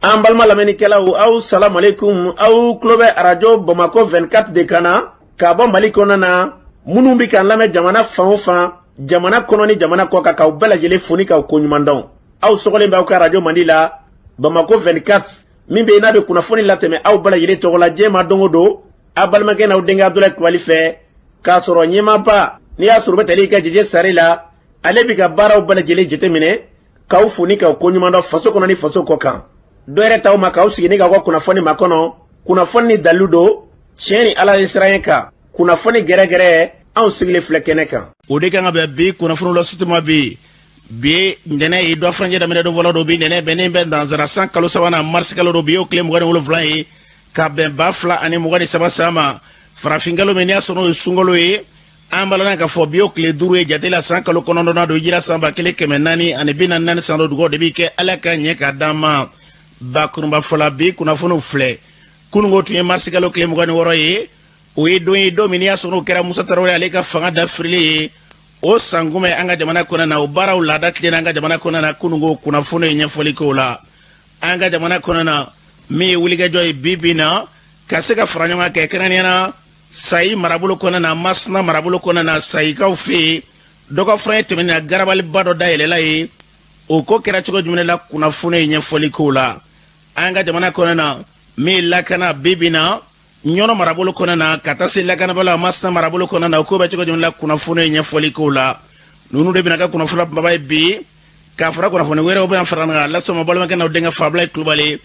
An balima lamɛnnikɛlaw, aw salamualeykum. Aw tulo bɛ arajo Bamakɔ 24 de kan na ka bɔ Mali kɔnɔna na. Minnu bɛ k'an lamɛn jamana fan o fan, jamana kɔnɔ ni jamana kɔ kan, k'aw bɛɛ lajɛlen fo ni k'aw koɲuman dɔn. Aw sɔgɔlen bɛ aw ka arajo mandi la, Bamakɔ 24, min bɛ yen n'a bɛ kunnafoni latɛmɛ aw bɛɛ lajɛlen tɔgɔ la diɲɛ ma don o don, aw balimakɛ n'aw denkɛ Abudulayi Kulubali fɛ, k'a sɔrɔ ɲɛmaaba n'i y'a sɔrɔ u bɛ tali kɛ Jeje Sare la, ale bɛ ka baaraw bɛɛ lajɛlen jateminɛ, k'aw fo ni k'aw koɲuman dɔn faso kɔnɔ ni faso kɔ kan. Dɔ yɛrɛ t'aw ma k'aw sigi ni k'aw ka kunnafoni makɔnɔ, kunnafoni ni dalilu don, tiɲɛ ni Ala ye siran kan, kunnafoni gɛrɛgɛrɛ, anw sigilen filɛ kɛnɛ kan. O de kan ka bɛn bi kunnafoniw la sutuma bi. Bi ntɛnɛn ye dɔ furancɛ daminɛ don fɔlɔ don. Bi ntɛnɛn bɛnnen bɛ nansara san kalo sabanan, marisi kalo don. Bi y'o tile 27 ye ka bɛn 2023 san ma, farafin kalo min n'i y'a sɔrɔ n'o ye sunkalo ye. An b'a lɔn k'a fɔ bi y'o tile 5 ye jate la, san kalo 9nan don, hijira san 1444 san don. Dugawu de bi kɛ, Ala ka ɲɛ k'a d'an ma. Bakurunba fɔla, bi kunnafoniw filɛ. Kununko tun ye marisi kalo tile 26 ye. O ye don ye, don min n'i y'a sɔrɔ n'o kɛra Musa Tarawele ale ka fanga dafirili ye o sankunbɛn an ka jamana kɔnɔ na. O baaraw laada tilenna an ka jamana kɔnɔ na kununko. Kunnafoni ye ɲɛfɔli k'o la. An ka jamana kɔnɔ na, min ye wulikajɔ ye bi bi na ka se ka fara ɲɔgɔn kan kɛ, kɛrɛnkɛrɛnnenya na Sayi marabolo kɔnɔna na, Masina marabolo kɔnɔna na, Sayikaw fɛ yen, dɔgɔ furancɛ tɛmɛnen na, garabaliba dɔ dayɛlɛla yen. O ko kɛra cogo jumɛn la? Kunnafoni ye ɲɛfɔli k'o la. An ka jamana kɔnɔna na, min ye lakana bi bi na Ɲɔnɔ marabolo kɔnɔna na, ka taa se lakanabaliya Masina marabolo kɔnɔna na, o ko bɛ cogo jumɛn la? Kunnafoni ye ɲɛfɔli k'o la. Ninnu de bɛna kɛ kunnafoni kumaba ye bi, k'a fara kunnafoni wɛrɛw bɛ yan fara kan lasɔn ma. Balimakɛ n'aw denkɛ Fabulayi Kulubali,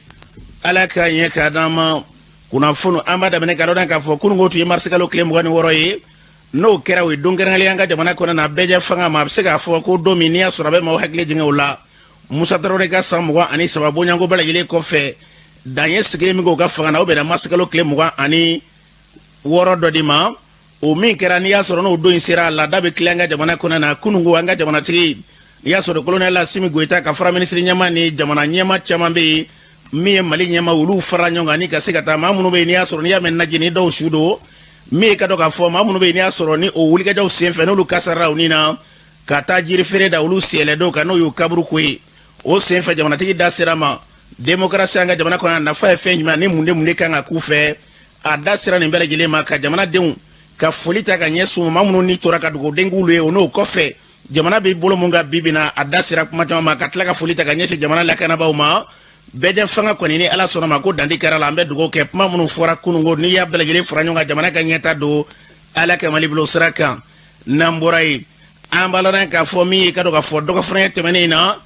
Ala ka ɲɛ k'a d'an ma. Kunnafoni an b'a daminɛ ka dɔn k'a fɔ kununko tun ye marisikalo tile 26 ye. N'o kɛra, o ye don kɛrɛnkɛrɛnnen an ka jamana kɔnɔ na bɛɛjɛ fanga ma. A bɛ se k'a fɔ ko don min n'i y'a sɔrɔ a bɛ maaw hakili jigin o la, Musa Tarawele ka san 23 bonyanko bɛɛ lajɛlen kɔfɛ, dan ye sigili min k'o ka fanga na, o bɛnna marisikalo tile 26 dɔ de ma. O min kɛra, n'i y'a sɔrɔ n'o don in sera, laada bɛ tilen an ka jamana kɔnɔ na. Kununko, an ka jamanatigi n'i y'a sɔrɔ kolonɛli Asimi Goyita, ka fara minisiri ɲɛmaa ni jamana ɲɛmaa caman bɛ yen, min ye Mali ɲɛmaa, olu fara ɲɔgɔn kan ni ka se ka taa maa minnu bɛ yen n'i y'a sɔrɔ n'i y'a mɛn naji ni dɔw su don, min ye ka dɔn k'a fɔ maa minnu bɛ yen n'i y'a sɔrɔ ni o wulikajɔw senfɛ n'olu kasarala u ni na, ka taa jiri feere da olu siyɛlɛ dɔw kan, n'o y'u kaburu ko ye. O senfɛ, jamanatigi da sera ma démocratie an ka jamana kɔnɔ nafa ye fɛn jumɛn ni mun de kan ka k'u fɛ. A da sera nin bɛɛ lajɛlen ma, ka jamanadenw ka foli ta ka ɲɛsin maa minnu ni tora ka dugawuden k'olu ye. O n'o kɔfɛ, jamana bɛ bolo mun kan bi bi na, a da sera kuma caman ma, ka tila ka foli ta ka ɲɛsin jamana lakanabaaw ma. Bɛɛjɛ fanga kɔni, ni Ala sɔnna ma ko dandi kɛra la, an bɛ dugawu kɛ. Kuma minnu fɔra kununko, n'i y'a bɛɛ lajɛlen fara ɲɔgɔn kan, jamana ka ɲɛta don, Ala ka Mali bila sira kan. N'an bɔra yen, an b'a lɔn k'a fɔ min ye ka dɔn k'a fɔ dɔgɔ furancɛ tɛmɛnen in na,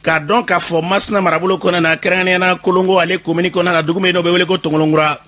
k'a dɔn k'a fɔ Masina marabolo kɔnɔna na, kɛrɛnkɛrɛnnenya na Kolongo ale komini kɔnɔna na, dugu min n'o bɛ wele ko Tongolonkura,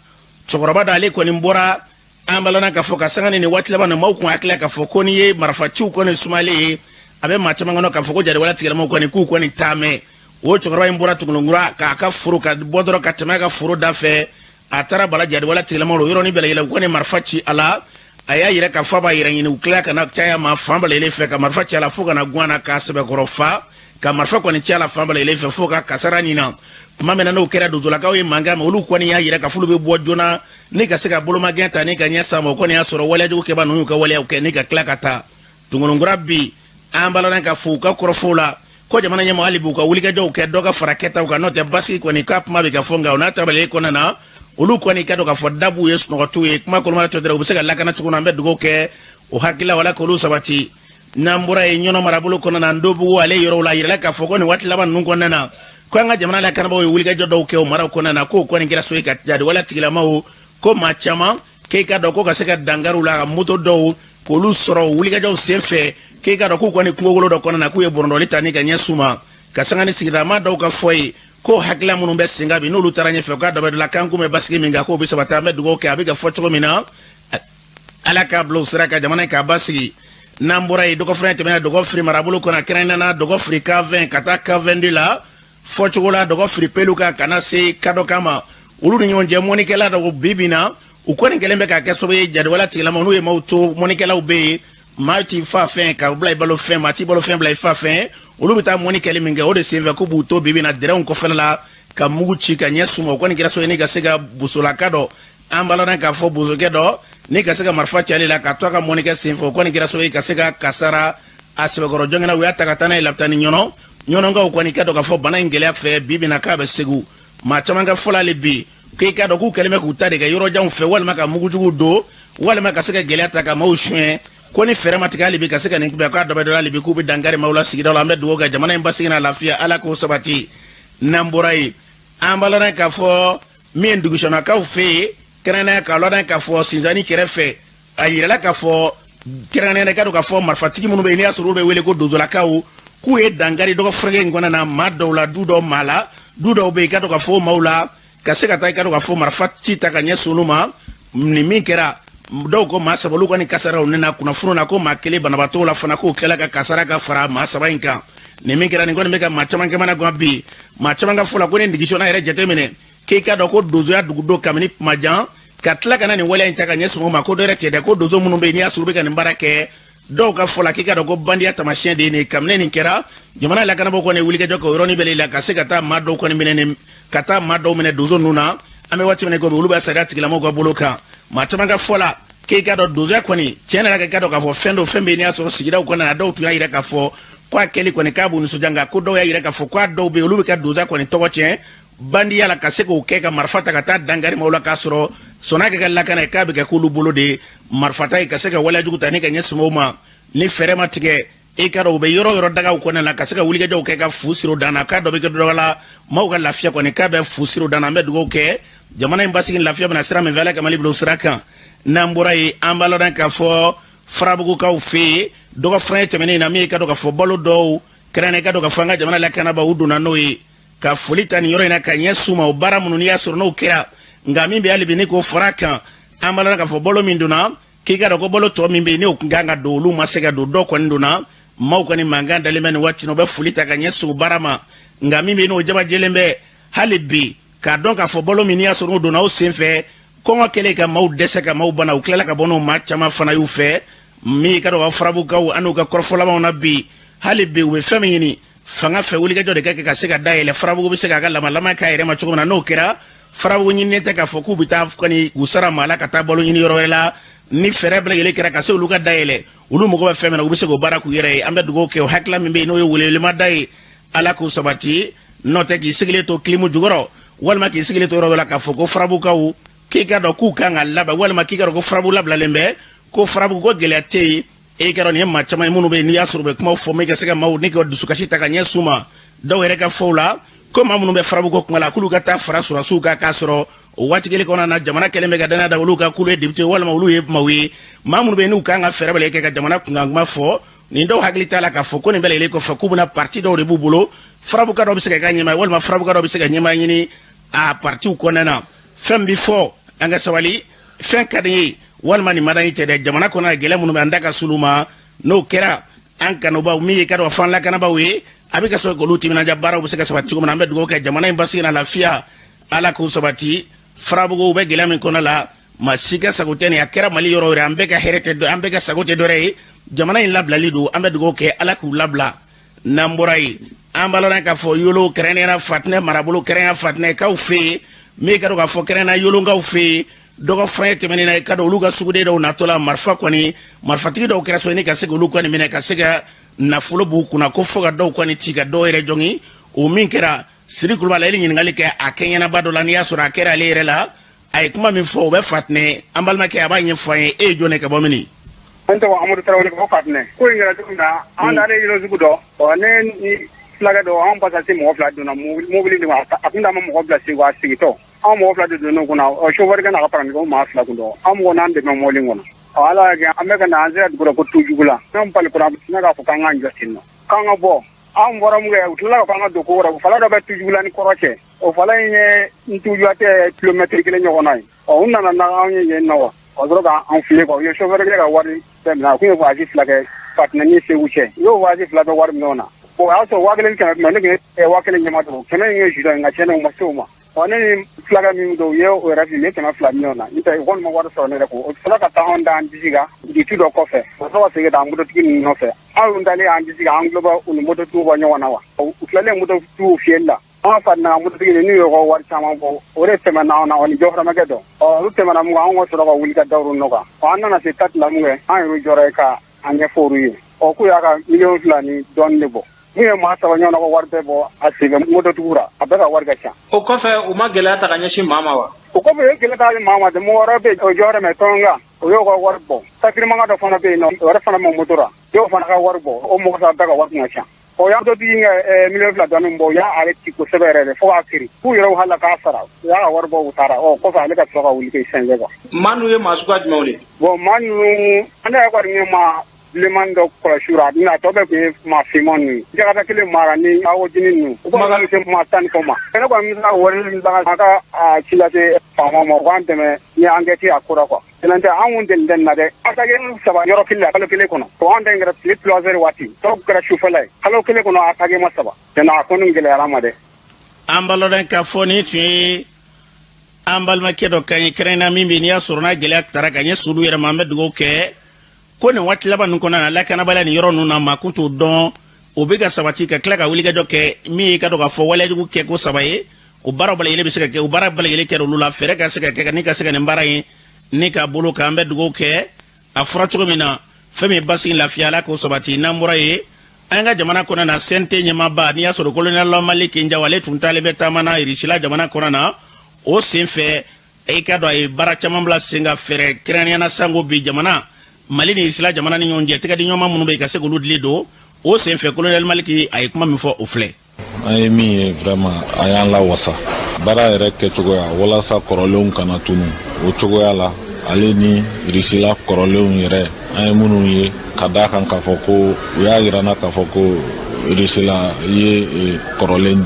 cɛkɔrɔba dɔ ale kɔni bɔra. An b'a lɔn k'a fɔ ka sanga ni nin waati laban na, maaw kun hakili la k'a fɔ ko n'i ye marifaciw kɔni sumalen ye, a bɛ maa caman kɔnɔ k'a fɔ ko jatigɛwale tigilamɔgɔw kɔni k'u kɔni t'a mɛn. O cɛkɔrɔba in bɔra Tongolonkura k'a ka foro ka bɔ dɔrɔn ka tɛmɛ a ka foro da fɛ, a taara bala jatigɛwale tigilamɔgɔw yɔrɔnin bɛɛ lajɛlen, u kɔni marifa ci a la. A y'a yira k'a fɔ a b'a yɛrɛ ɲini. U tila ka na caya ma fan bɛɛ lajɛlen fɛ ka marifa ci a la, fo ka na guwan na k'a sɛbɛkɔrɔ fa, ka marifa kɔni ci a la fan bɛɛ lajɛlen fɛ fo ka kasara nin na. Tuma min na n'o kɛra, donsolakaw ye mankan mɛn. Olu kɔni y'a yira k'a fɔ olu bɛ bɔ joona ni ka se ka bolomagɛn ta ni ka ɲɛ sa ma. O kɔni y'a sɔrɔ waleyajugu kɛba ninnu y'u ka waleyaw kɛ ni ka tila ka taa Tongolonkura. Bi an b'a lɔn k'a fɔ u ka kɔrɔfɔw la ko jamana ɲɛmɔgɔ hali bi u ka wulikajɔw kɛ, dɔ ka fara kɛtaw kan, n'o tɛ basigi kɔni k'a kuma bɛ ka fɔ. Nka o n'a ta bɛɛ kɔnɔna na, olu kɔni ka dɔn k'a fɔ da b'u ye, sunɔgɔ t'u ye. Kuma kolomala tɔ dɔrɔn, u bɛ se ka lakana cogo min na, an bɛ dugawu kɛ o hakilila wala k'olu sabati. N'an bɔra yen, Ɲɔnɔ marabolo kɔnɔna na, Ndobugu ale yɔrɔw la, a yirala k'a fɔ ko nin waati laban ninnu kɔnɔna na, ko an ka jamana lakanabaaw ye wulikajɔ dɔw kɛ o maraw kɔnɔna na, k'o kɔni kɛra so ye ka jatigɛwale tigilamaw ko maa caman k'e ka dɔn ko ka se ka dankariw la, moto dɔw k'olu sɔrɔ wulikajɔw senfɛ, k'e ka dɔn k'u kɔni kungokolo dɔ kɔnɔna na, k'u ye bɔrɔndɔli ta ni ka ɲɛsin u ma. Ka sanga ni sigidama dɔw ka fɔ ye ko hakilila minnu bɛ sen kan bi, n'olu taara ɲɛfɛ, k'a dɔ bɛ dɔ la k'an kun bɛ basigi min kan, k'o bɛ sabati. An bɛ dugawu kɛ, a bɛ ka fɔ cogo min na, Ala k'a bila o sira kan, jamana k'a basigi. N'an bɔra yen, dɔgɔfura tɛmɛna Dɔgɔfiri marabolo kɔnɔ, kɛrɛnkɛrɛnnenya na Dɔgɔfiri K20 ka taa K22 la, fɔcogo la Dɔgɔfiri pelu kan ka na se kadɔkan ma, olu ni ɲɔgɔn cɛ mɔnikɛla dɔw bi bi na, u kɔni kɛlen bɛ k'a kɛ sababu ye jatigɛwale tigilamaw n'u ye maaw to mɔnikɛlaw bɛ yen, maa t'i fa fɛn ka bila i balo fɛn, maa t'i balo fɛn bila i fa fɛn. Olu bɛ taa mɔni kɛli min kɛ, o de senfɛ k'u b'u to bi bi na dɛrɛnw kɔfɛla la ka mugu ci ka ɲɛsin u ma. O kɔni kɛra sababu ye ni ka se ka bosolaka dɔ, an b'a lɔn k'a fɔ bosokɛ dɔ, ni ka se ka marifa ci ale la ka to a ka mɔnikɛ senfɛ. O kɔni kɛra sababu ye ka se ka kasara a sɛbɛkɔrɔ jɔnkɛna. U y'a ta ka taa n'a ye lapitani Ɲɔnɔ. Ɲɔnɔkaw kɔni ka dɔn k'a fɔ bana in gɛlɛya fɛ bi bi na k'a bɛ Segu. Maa caman ka fɔ la hali bi k'i k'a dɔn k'u kɛlen bɛ k'u ta de kɛ yɔrɔjanw fɛ, walima ka mugujuguw don, walima ka se ka gɛlɛya ta ka maaw suɲɛ. Ko ni fɛɛrɛ ma tigɛ hali bi ka se ka nin kunbɛn, k'a dɔ bɛ dɔ la hali bi k'u bɛ dankari maaw la sigidaw la. An bɛ dugawu kɛ jamana in basigi n'a lafiya, Ala k'o sabati. N'an bɔra yen, an b'a lɔn k'a fɔ min ye dugusɔnnakaw fɛ yen, kɛrɛnkɛrɛnnenya k'a lɔn k'a fɔ Sinzani kɛrɛfɛ, a yirala k'a fɔ kɛrɛnkɛrɛnnenya k'a dɔn k'a fɔ marifatigi minnu bɛ yen, n'i y'a sɔrɔ olu bɛ wele ko dozolakaw, k'u ye dankari dɔgɔ furankɛ in kɔnɔna na maa dɔw la, du dɔw maa la, du dɔw bɛ yen, k'a dɔn k'a fɔ maaw la ka se ka taa, i k'a dɔn k'a fɔ marifa ci ta ka ɲɛsin olu ma. Nin min kɛra, dɔw ko maa saba olu kɔni kasaraw ne na kunnafoni na, ko maa kelen banabaatɔw la fana, k'o tilala ka kasara ka fara maa saba in kan. Nin min kɛra, nin kɔni bɛ ka maa caman kamana gan bi. Maa caman ka fɔ la ko ni digisɔnna yɛrɛ jateminɛ, k'i k'a dɔn ko donsoya dugu don kabini kuma jan, ka tila ka na nin waleya in ta ka ɲɛsin o ma, ko dɔ wɛrɛ tɛ dɛ, ko donso minnu bɛ yen, n'i y'a sɔrɔ u bɛ ka nin baara kɛ, dɔw ka fɔ la k'i k'a dɔn ko bandiya taamasiyɛn de ye nin. Kabini nin kɛra, jamana lakanabaaw kɔni wulikajɔ kɛ o yɔrɔnin bɛɛ la ka se ka taa maa dɔw kɔni minɛ, nin ka taa maa dɔw minɛ donso ninnu na. An bɛ waati min na i ko bi, olu bɛ sariya tigilamɔgɔw ka bolo kan. Maa caman ka fɔ la k'i k'a dɔn donsoya kɔni tiɲɛ yɛrɛ la, k'i k'a dɔn k'a fɔ fɛn dɔ fɛn bɛ yen, n'i y'a sɔrɔ sigidaw kɔnɔna na, dɔw tun y'a yira k'a fɔ ko a kɛli kɔni k'a b'u nisɔndiya, nka ko dɔw y'a yira k'a fɔ ko a dɔw bɛ yen, olu bɛ ka donsoya kɔni tɔgɔ tiɲɛ bandiya la, ka se k'o kɛ ka marifa ta ka taa dankari maaw la, k'a sɔrɔ sɔnna kɛ ka lakana ye, k'a bɛ kɛ k'olu bolo de marifata ye ka se ka waleyajugu ta ni ka ɲɛsin o ma. Ni fɛɛrɛ ma tigɛ, e k'a dɔn u bɛ yɔrɔ yɔrɔ dagaw kɔnɔna la ka se ka wulikajɔw kɛ ka fu siri o dan na, k'a dɔ bɛ kɛ dɔ la, maaw ka lafiya kɔni k'a bɛ fu siri o dan na. An bɛ dugawu kɛ jamana in basigi lafiya bɛna sira min fɛ, Ala ka Mali bila o sira kan. N'an bɔra yen, an b'a lɔn k'a fɔ Farabugukaw fɛ yen, dɔgɔ furancɛ tɛmɛnen na, min ye ka dɔn k'a fɔ balo dɔw kɛrɛnkɛrɛn, ka dɔn k'a fɔ an ka jamana lakanabaaw u donna n'o ye, ka foli ta nin yɔrɔ in na ka ɲɛsin u ma o baara minnu n'i y'a sɔrɔ n'o kɛra. Nka min bɛ hali bi ni k'o fara a kan, an b'a lɔn k'a fɔ balo min donna, k'i k'a dɔn ko balo tɔ min bɛ yen n'o tun kan ka don, olu ma se ka don, dɔw kɔni donna. Maaw kɔni mankan dalen bɛ nin waati in na, u bɛ foli ta ka ɲɛsin o baara ma. Nka min bɛ yen n'o jabajɛlen bɛ hali bi k'a dɔn k'a fɔ balo min n'i y'a sɔrɔ n'o donna o senfɛ, kɔngɔ kɛlen ka maaw dɛsɛ ka maaw bana, u tilala ka bɔ n'o maa caman fana y'u fɛ. Min ka dɔn ka Farabugukaw an'u ka kɔrɔfɔlamanw na bi, hali bi u bɛ fɛn min ɲini fanga fɛ, wulikajɔ de ka kɛ ka se ka dayɛlɛ Farabugu bɛ se k'a ka lamalama k'a yɛrɛ ma cogo min na. N'o kɛra, Farabugu ɲininen tɛ k'a fɔ k'u bɛ taa kɔni k'u sara maa la ka taa balo ɲini yɔrɔ wɛrɛ la. Ni fɛɛrɛ bɛɛ lajɛlen kɛra ka se olu ka dayɛlɛ, olu mago bɛ fɛn min na, u bɛ se k'o baara k'u yɛrɛ ye. An bɛ dugawu kɛ o hakilila min bɛ yen, n'o ye welewelemada ye, Ala k'o sabati. N'o tɛ k'i sigilen to kilimu jukɔrɔ, walima k'i sigilen to yɔrɔ dɔ la k'a fɔ ko Farabugukaw k'i k'a dɔn k'u kan ka labɛn, walima k'i k'a dɔn ko Farabugu labilalen bɛ, ko Farabugu ko gɛlɛya tɛ yen, e k'a dɔn nin ye maa caman ye minnu bɛ yen, n'i y'a sɔrɔ u bɛ kumaw fɔ min ka se ka maaw ni ka dusukasi ta ka ɲɛsin u ma. Dɔw yɛrɛ ka fɔw la ko maa minnu bɛ Farabugu kuma la, k'olu ka taa fara sɔrɔdasiw kan, k'a sɔrɔ o waati kelen kɔnɔna na, jamana kɛlen bɛ ka danaya da olu kan k'olu ye député walima olu ye maaw ye, maa minnu bɛ yen n'u kan ka fɛɛrɛ bɛɛ kɛ ka jamana kunkan kuma fɔ. Nin dɔw hakili t'a la k'a fɔ ko nin bɛɛ lajɛlen kɔfɛ, k'u bɛna parti dɔw de b'u bolo, Farabuguka dɔw bɛ se ka kɛ ɲɛmaa ye, walima Farabuguka dɔw bɛ se ka ɲɛmaa ɲini a partiw kɔnɔna na. Fɛn bɛ fɔ, an ka sabali, fɛn ka di ye walima nin madan tɛ dɛ. Jamana kɔnɔ gɛlɛya minnu bɛ, an da ka s'olu ma. N'o kɛra, an kanubaw min ye ka dɔn fan lakanabaaw ye, a bɛ ka sɔrɔ k'olu timinandiya, baaraw bɛ se ka sabati cogo min na. An bɛ dugawu kɛ jamana in basigi na lafiya, Ala k'o sabati. Farabugu bɛ gɛlɛya min kɔnɔ la, maa si ka sago tɛ nin. A kɛra Mali yɔrɔ yɔrɔ, an bɛɛ ka hɛrɛ tɛ, an bɛɛ ka sago tɛ dɔwɛrɛ ye, jamana in labilali don. An bɛ dugawu kɛ Ala k'u labila. N'an bɔra yen, an b'a lɔn k'a fɔ Yolo, kɛrɛnkɛrɛnnenya Fatinɛ marabolo, kɛrɛnkɛrɛnnenya Fatinɛkaw fɛ yen, min ka dɔn k'a fɔ kɛrɛnkɛrɛnnenya Yolonkaw fɛ yen, dɔgɔ furancɛ tɛmɛnen na, i ka dɔn olu ka suguden dɔw natɔ la, marifa kɔni marifatigi dɔw kɛra so ni ka se k'olu kɔni minɛ, ka se ka nafolo b'u kunna, ko fo ka dɔw kɔni ci ka dɔw yɛrɛ jɔngin. O min kɛra, Siri Kulubali ale ɲininkali kɛ a kɛɲɛnaba dɔ la, n'i y'a sɔrɔ a kɛra ale yɛrɛ la, a ye kuma min fɔ, o bɛ Fatinɛ. An balimakɛ, a b'a ɲɛfɔ an ye, e ye jɔn ye, ka bɔ min? N tɔgɔ Amadu Tarawele, ka bɔ Fatinɛ. Ko in kɛra cogo min na, an taalen Yolo sugu dɔ, ɔ ne ni fulakɛ dɔ, an pasase mɔgɔ fila donna mobili de a kun t'an ma mɔgɔ bila Segu, a sigitɔ an mɔgɔ fila de donna o kɔnɔ. Ɔ chauffeur kɛ n'a ka parantikɛw maa fila kun dɔn, an mɔgɔ n'an dɛmɛ mɔbili kɔnɔ. Ɔ Ala y'a kɛ an bɛ ka na, an sera dugu la ko Tujugu la, an pali kɔrɔ ne k'a fɔ k'an k'an jɔ ten nɔ, k'an ka bɔ. An bɔra mun kɛ, u tilala ka fɔ an ka don ko wɛrɛ. Fala dɔ bɛ Tujugula ni kɔrɔ cɛ, o fala in ye n Tujugula tɛ kilomɛtiri kelen ɲɔgɔnna ye. Ɔ u nana na anw ye yen nɔ wa, ka sɔrɔ k'an file quoi. U ye chauffeur kɛ ka wari bɛɛ minɛ, a kun ye voyage fila kɛ Fatinɛ ni Segu cɛ, u y'o voyage fila bɛɛ wari minɛ o na. O y'a sɔrɔ 1500 tun bɛ ne kun ye 1000 ɲɛma dogo, 100 in ye jus ye, nka tiɲɛna u ma se o ma. Ɔ ne ni fulakɛ min don, u ye o yɛrɛ fili, u ye 200 minɛ o na, n'o tɛ u kɔni ma wari sɔrɔ ne yɛrɛ kun. O sɔrɔ ka taa anw da an disi kan dutu dɔ kɔfɛ, o sɔrɔ ka segin ka taa mototigi ninnu nɔfɛ. Anw dalen an disi kan, an tulo bɛ u ni mototigiw bɔ ɲɔgɔn na wa. U tilalen mototigiw fiyɛli la, an ka Fatinɛ mototigi ninnu y'u ka wari caman bɔ, o de tɛmɛna anw na, o ni jɔhɔrɔmɛkɛ dɔ. Ɔ olu tɛmɛna mun kan, anw ka sɔrɔ ka wuli ka da olu nɔ kan. Ɔ an nana se tati la mun kɛ, an yɛrɛ jɔra yen ka an ɲɛfɔ olu ye. Ɔ k'u y'a ka 2 miliyɔn ni dɔɔnin de bɔ. Min ye maa saba ɲɔgɔn ka wari bɛɛ bɔ a senfɛ mototigiw ra, a bɛɛ ka wari ka ca. O kɔfɛ, u ma gɛlɛya ta ka ɲɛsin maa ma wa? O kɔfɛ, u ye gɛlɛya ta maa ma dɛ. Mɔgɔ wɛrɛ bɛ yen, o jɔyɔrɔ mɛ tɔnka, o y'o ka wari bɔ. Takirimanga dɔ fana bɛ yen nɔ, o yɛrɛ fana ma moto ra, dɔw fana ka wari bɔ. O mɔgɔ saba bɛɛ ka wari kun ka ca. O y'a mototigi ka 2 miliyɔn dɔɔnin bɔ, u y'ale ci kosɛbɛ yɛrɛ de fo k'a kiri k'u yɛrɛ hala k'a sara. U y'a ka wari bɔ, u taara. Ɔ kɔfɛ, ale ka sɔrɔ ka wuli k'i sɛnsɛn quoi. Maa ninnu ye maa suguya jumɛnw de? Bon, maa ninnu, ne yɛrɛ kɔni ye maa bilenman dɔ kɔlɔsi u ra, a tɔ bɛɛ tun ye maa finman ninnu ye. Jakata kelen mara ni awo jini ninnu, u kɔni se maa 10 ni kɔ ma. Ne kɔni bɛ se ka wari min an ka a ci lase faamaw ma, u k'an dɛmɛ ni enquête a ko la quoi. Sinon tɛ, an kun deli tɛ nin na dɛ. Attaque saba yɔrɔ kelen la kalo kelen kɔnɔ. O an ta in kɛra tile 3 heures waati, tɔw kɛra sufɛla ye. Kalo kelen kɔnɔ, attaque ma saba. Tiɲɛna, a kɔni gɛlɛyara ma dɛ. An b'a lɔn k'a fɔ nin tun ye an balimakɛ dɔ kan ye kɛrɛnkɛrɛnnenya min bɛ, n'i y'a sɔrɔ n'a gɛlɛya tara ka ɲɛsin olu yɛrɛ ma. An bɛ dugawu kɛ ko nin waati laban ninnu kɔnɔna na, lakanabaliya nin yɔrɔ ninnu na, maa kun t'o dɔn, o bɛ ka sabati ka tila ka wulikajɔ kɛ min ye, ka dɔn k'a fɔ waleyajugu kɛ ko saba ye. O baaraw bɛɛ lajɛlen bɛ se ka kɛ, o baara bɛɛ lajɛlen kɛra olu la. Fɛɛrɛ ka se ka kɛ ni ka se ka nin baara in ni ka bolo kan. An bɛ dugawu kɛ a fɔra cogo min na, fɛn min basigi, lafiya, Ala k'o sabati. N'an bɔra yen, an ka jamana kɔnɔ na, CNT ɲɛmaaba, n'i y'a sɔrɔ colonel Malick Diaw, ale tun taalen bɛ taama na Irisila jamana kɔnɔ na. O sen fɛ, i ka dɔn a ye baara caman bila sen ka fɛɛrɛ kɛrɛnkɛrɛnnenya na, sanko bi jamana Mali ni Irisila jamana ni ɲɔgɔn cɛ, tɛgɛdiɲɔgɔnma minnu bɛ yen, ka se k'olu dili don. O sen fɛ, colonel Malick a ye kuma min fɔ, o filɛ. An ye min ye, vraiment a y'an lawasa. Baara yɛrɛ kɛcogoya walasa kɔrɔlenw kana tunu, o cogoya la, ale ni Irisila kɔrɔlenw yɛrɛ, an ye minnu ye, ka da kan k'a fɔ ko u y'a yira n na k'a fɔ ko Irisila ye kɔrɔlen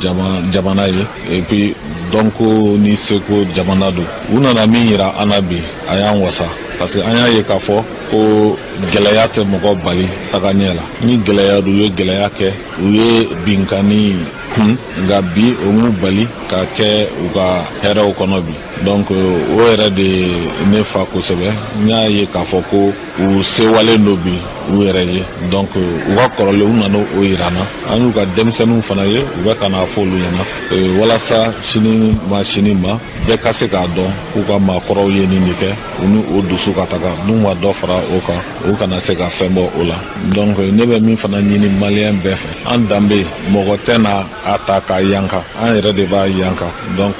jamana ye, et puis dɔnko ni seko jamana don. U nana min yira an na bi, a y'an wasa, parce que an y'a ye k'a fɔ ko gɛlɛya tɛ mɔgɔ bali taga ɲɛ la. Ni gɛlɛya don, u ye gɛlɛya kɛ, u ye binkani kun, nka bi o m'u bali ka kɛ u ka hɛrɛw kɔnɔ bi. Donc o yɛrɛ de ne fa kosɛbɛ. N y'a ye k'a fɔ ko u sewalen don bi u yɛrɛ ye. Donc u ka kɔrɔlen, u nana o yira n na. An y'u ka denmisɛnninw fana ye, u bɛ ka n'a fɔ olu ɲɛna walasa sini ma sini ma, bɛɛ ka se k'a dɔn k'u ka maakɔrɔw ye nin de kɛ, u ni o dusu ka taga. N'u ma dɔ fara o kan, u kana se ka fɛn bɔ o la. Donc ne bɛ min fana ɲini Maliyɛn bɛɛ fɛ, an danbe, mɔgɔ tɛ na a ta k'a yanka, an yɛrɛ de b'a yanka. Donc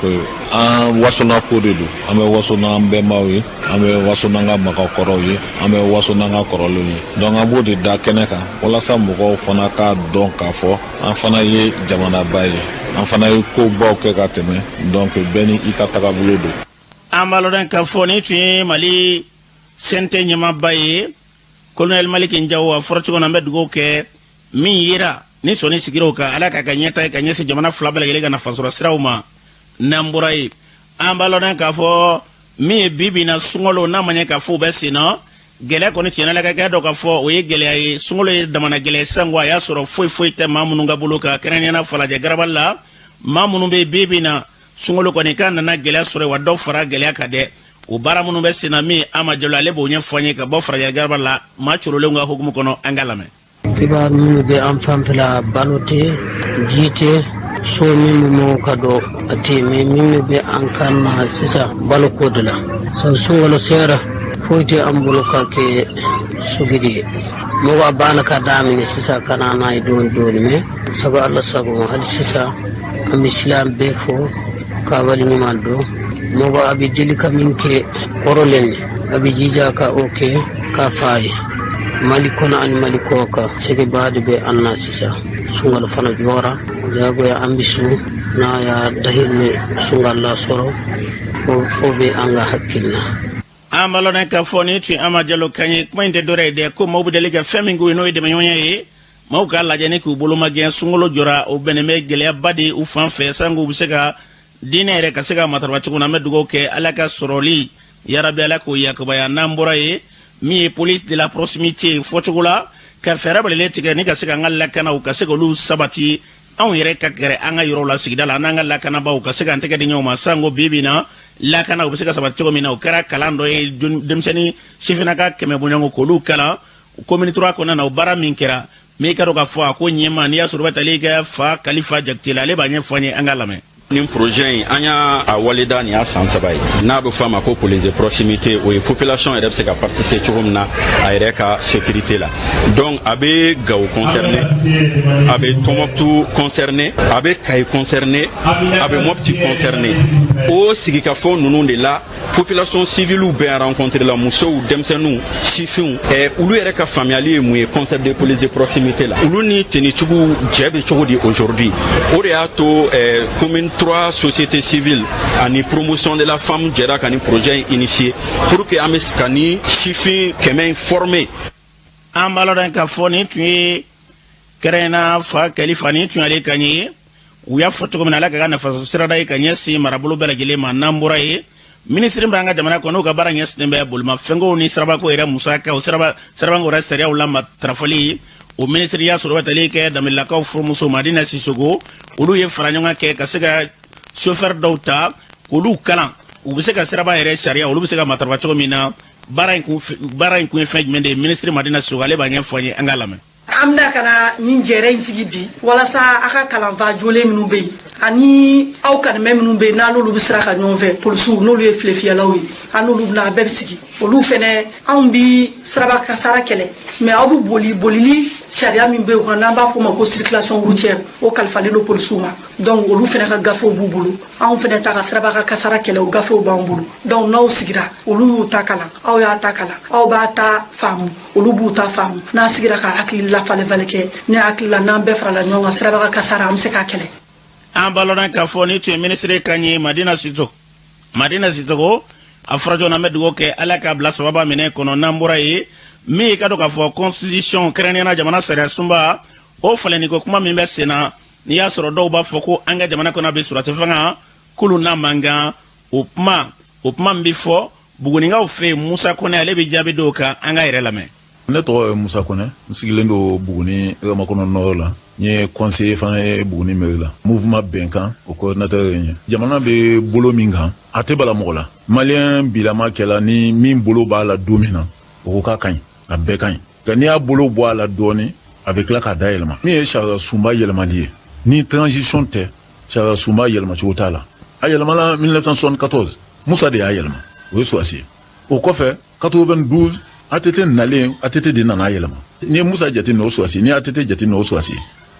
an wasona ko de don. An bɛ waso n'an bɛnbaw ye, an bɛ waso n'an ka magakɔrɔw ye, an bɛ waso n'an ka kɔrɔlenw ye. Donc an b'o de da kɛnɛ kan walasa mɔgɔw fana k'a dɔn k'a fɔ an fana ye jamanaba ye, an fana ye kobaw kɛ ka tɛmɛ. Donc bɛɛ ni i ka tagabolo don. An b'a lɔn k'a fɔ nin tun ye Mali CNT ɲɛmaaba ye, colonel Malick Diaw. A fɔra cogo min na, an bɛ dugawu kɛ min yera ni sɔnni sigira o kan, Ala k'a ka ɲɛta ye ka ɲɛsin jamana fila bɛɛ lajɛlen ka nafasɔrɔ siraw ma. N'an bɔra yen, an b'a lɔn k'a fɔ min ye bi bi na sunkalo, n'a ma ɲɛ k'a fɔ u bɛ sen na, gɛlɛya kɔni tiɲɛna la ka kɛ dɔn k'a fɔ o ye gɛlɛya ye. Sunkalo ye damana gɛlɛya, sango a y'a sɔrɔ foyi foyi tɛ maa minnu ka bolo kan, kɛrɛnkɛrɛnnenya Falajɛ garabali la, maa minnu bɛ bi bi na sunkalo kɔni k'a nana gɛlɛya sɔrɔ, wa dɔ fara gɛlɛya kan dɛ. O baara minnu bɛ sen na, min Ama Jalo, ale b'o ɲɛfɔ an ye ka bɔ Falajɛ garabali la, maa corolenw ka hukumu kɔnɔ. An ka lamɛn. Kibaru minnu bɛ an fanfɛla, balo tɛ, ji tɛ, so min bɛ mɔgɔw ka dɔn a tɛ, mais min bɛ an kan na sisan, balo ko de la. Sabu sunkalo sera, foyi tɛ an bolo ka kɛ sugudi ye. Mɔgɔ a banna ka daminɛ sisan ka na n'a ye dɔɔni dɔɔni, mais sago Ala sago ma. Hali sisan, an bɛ silamɛ bɛɛ fo k'a waleɲuman dɔn. Mɔgɔ a bɛ deli ka min kɛ kɔrɔlen, a bɛ jija ka o kɛ k'a fa ye. Mali kɔnɔ ani Mali kɔ kan, sɛgɛba de bɛ an na sisan. Sunkalo fana jɔra, jagoya an bɛ sun n'a y'a dahirimɛ sunkala sɔrɔ, o bɛ an ka hakili la. An b'a lɔn k'a fɔ nin tun Ama Jalo kan ye. Kuma in tɛ dɔwɛrɛ ye dɛ, ko maaw bɛ deli ka fɛn min k'u ye, n'o ye dɛmɛɲɔgɔnya ye, maaw k'a lajɛ ni k'u bolo ma gɛn. Sunkalo jɔra, o bɛnnen bɛ gɛlɛyaba de u fan fɛ, sanko u bɛ se ka diinɛ yɛrɛ ka se ka matarafa cogo min na. An bɛ dugawu kɛ, Ala ka sɔrɔli yarabi, Ala k'o yakubaya. N'an bɔra yen, min ye police de la proximité fɔcogo la, ka fɛɛrɛ bɛlɛlen tigɛ ni ka se k'an ka lakanaw ka se k'olu sabati, anw yɛrɛ ka gɛrɛ an ka yɔrɔw la, sigida la, an n'an ka lakanabaaw ka se k'an tɛgɛ di ɲɔgɔn ma, sanko bi bi na lakana u bɛ se ka sabati cogo min na. O kɛra kalan dɔ ye, denmisɛnnin sifinnaka 100 bɔɲɔgɔn k'olu kalan commune 3 kɔnɔna na. O baara min kɛra min, ka dɔn k'a fɔ a ko ɲɛma, n'i y'a sɔrɔ u bɛ tali kɛ fa Kalifa Jakite la, ale b'a ɲɛfɔ an ye. An k'a lamɛn. Nin projet in, an y'a a waleda nin y'a san 3 ye, n'a bɛ fɔ a ma ko police de proximité. O ye population yɛrɛ bɛ se ka participer cogo min na a yɛrɛ ka sécurité la. Donc a bɛ Gawo concerné, a bɛ Tɔnbɔkutu concerné, a bɛ Kayi concerné, a bɛ Mɔpti concerné. O sigikafɔ ninnu de la, population civile bɛɛ rencontré la, musow, denmisɛnninw, sifinw. Olu yɛrɛ ka faamuyali ye mun ye concept de police de proximité la? Olu ni tenitigiw jɛ bɛ cogo di aujourd'hui? O de y'a to commune 3, société civile ani promotion de la femme jɛra ka ni projet in initier pour que an bɛ ka ni sifin 100 in former. An b'a lɔn k'a fɔ nin tun ye kɛrɛnna fa Kalifa, nin tun y'ale kan ye. U y'a fɔ cogo min na, Ala ka ka nafa sirada ye ka ɲɛsin marabolo bɛɛ lajɛlen ma. N'an bɔra yen, minisiri b'an ka jamana kɔnɔ, n'u ka baara ɲɛsinnen bɛ bolimafɛnkow ni sirabako yɛrɛ musakaw, sirabako yɛrɛ sariyaw la matarafali, o minisiri y'a sɔrɔ tali kɛ Danbelelakaw furumuso Madina Sisoko. Olu ye fara ɲɔgɔn kɛ ka se ka chauffeur dɔw ta k'olu kalan, u bɛ se ka siraba yɛrɛ sariya, olu bɛ se ka matarafa cogo min na. Baara in kun ye fɛn jumɛn de ye? Minisiri Madina Sisoko, ale b'a ɲɛfɔ an ye, an k'a lamɛn. An bɛna ka na nin jɛrɛ in sigi bi walasa a ka kalanfa jolen minnu bɛ yen ani aw kanimɛ minnu bɛ yen, n'olu bɛ sira ka ɲɔgɔn fɛ, polisiw, n'olu ye filefiyɛlaw ye, an n'olu bɛna a bɛɛ bɛ sigi. Olu fɛnɛ, anw bi siraba kasara kɛlɛ, mɛ aw bɛ boli bolili sariya min bɛ yen kɔnɔ, n'an b'a fɔ o ma ko circulation routière, o kalifalen don polisiw ma. Donc olu fɛnɛ ka gafew b'u bolo, anw fɛnɛ ta ka siraba ka kasara kɛlɛ, o gafew b'an bolo. Donc n'aw sigira, olu y'u ta kalan, aw y'a ta kalan, aw b'a ta faamu, olu b'u ta faamu. N'a sigira ka hakili la falen falen kɛ, ne hakili la, n'an bɛɛ farala ɲɔgɔn kan, siraba ka kasara, an bɛ se k'a kɛlɛ. An balɔnna k'a fɔ ni tun ye minisiri kan ye, Madina Sisoko. Madina Sisoko, a fɔra joona, an bɛ dugawu kɛ, Ala k'a bila sababa minɛ kɔnɔ. N'an bɔra yen, min ye ka dɔn k'a fɔ constitution, kɛrɛnkɛrɛnnenya jamana sariya sunba, o falenni ko kuma min bɛ sen na, n'i y'a sɔrɔ dɔw b'a fɔ ko an ka jamana kɔnɔ bɛ surati fanga k'olu n'a man kan, o kuma min bɛ fɔ Bugunikaw fɛ yen, Musa Kɔnɛ, ale bɛ jaabi dɔw kan, an ka yɛrɛ lamɛn. Ne tɔgɔ ye Musa Kɔnɛ, n sigilen don Buguni Ramakɔnɔ nord la. N ye conseiller fana ye Buguni mairie la. Mouvement Bɛnkan, o coordinateur ye n ye. Jamana bɛ bolo min kan, a tɛ bala mɔgɔ la. Maliyɛn bilama kɛla ni min bolo b'a la don min na, o ko k'a ka ɲi, a bɛɛ ka ɲi. Nka n'i y'a bolo bɔ a la dɔɔni, a bɛ tila k'a da yɛlɛma. Min ye sariya sunba yɛlɛmali ye, ni transition tɛ, sariya sunba yɛlɛmacogo t'a la. A yɛlɛmala 1974, Musa de y'a yɛlɛma, o ye sɔrɔsi ye. O kɔfɛ, 92, ATT nalen, ATT de nana a yɛlɛma. N'i ye Musa jateminɛ, o sɔrɔsi, n'i ye ATT jateminɛ, o sɔrɔsi,